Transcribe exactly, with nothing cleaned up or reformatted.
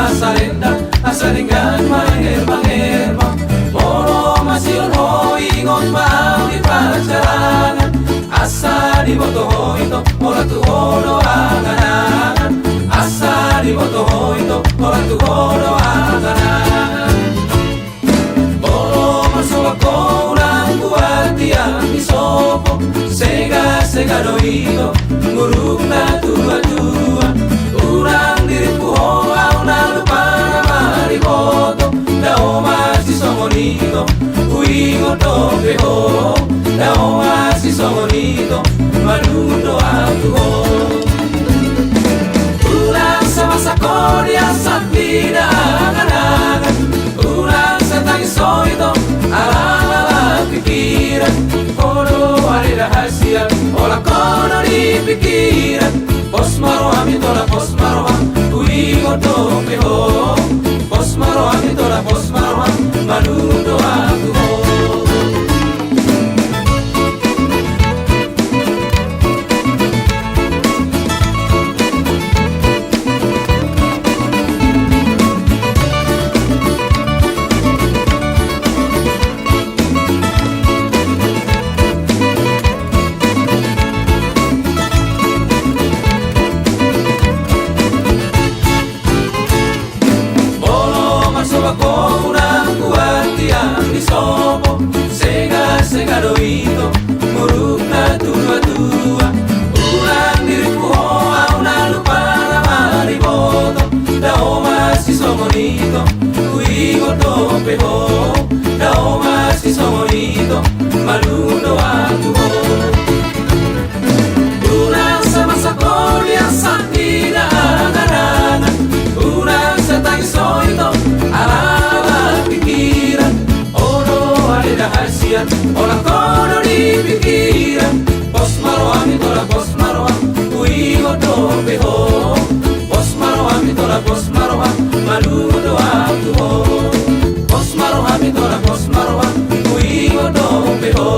Asa denggan, asa denggan mangerbang-erbang. Molo masihol ho, ingot ma au di parjalangan. Asa diboto ho ito, holan tu ho do angan-angan. Asa diboto ho ito, holan tu ho do angan-angan. Molo marsoba ho, unang buat tiang di sopo. Sega-sega do ito, muruk na tua-tua. Unang dirimpu ho, au na lupa na mariboto. Dao masisongon ito, huingot dope ho. Dao masisongon ito, malungun do au tu ho. Unang sa masa ho di asan pida angan-angan. Unang sa tangis ho ito, ala-ala pikiran. Ho do ale da hasian, holan ho do di pikiran. Pos ma roham ito na pos ma roham, huingot dope ho. Pos ma roham ito na pos ma roham, malungun do au tu ho. Molo marsoba ho, unang buat tiang di sopo. Sega-sega do ito, muruk na tua-tua. Unang dirimpu ho, au na lupa na mariboto. Dao masisongon ito, huingot dope ho. Dao masisongon ito, malungun do au tu ho. Unang sa masa ho di asan pida angan-angan. Unang sa tangis ho ito, ala-ala pikiran. Ho do ale da hasian, holan ho do di pikiran. Pos ma roham ito na pos ma roham, huingot dope ho. Pos ma roham ito na pos ma roham, malungun do au tu ho. Pos ma roham ito na pos ma roham, huingot dope ho.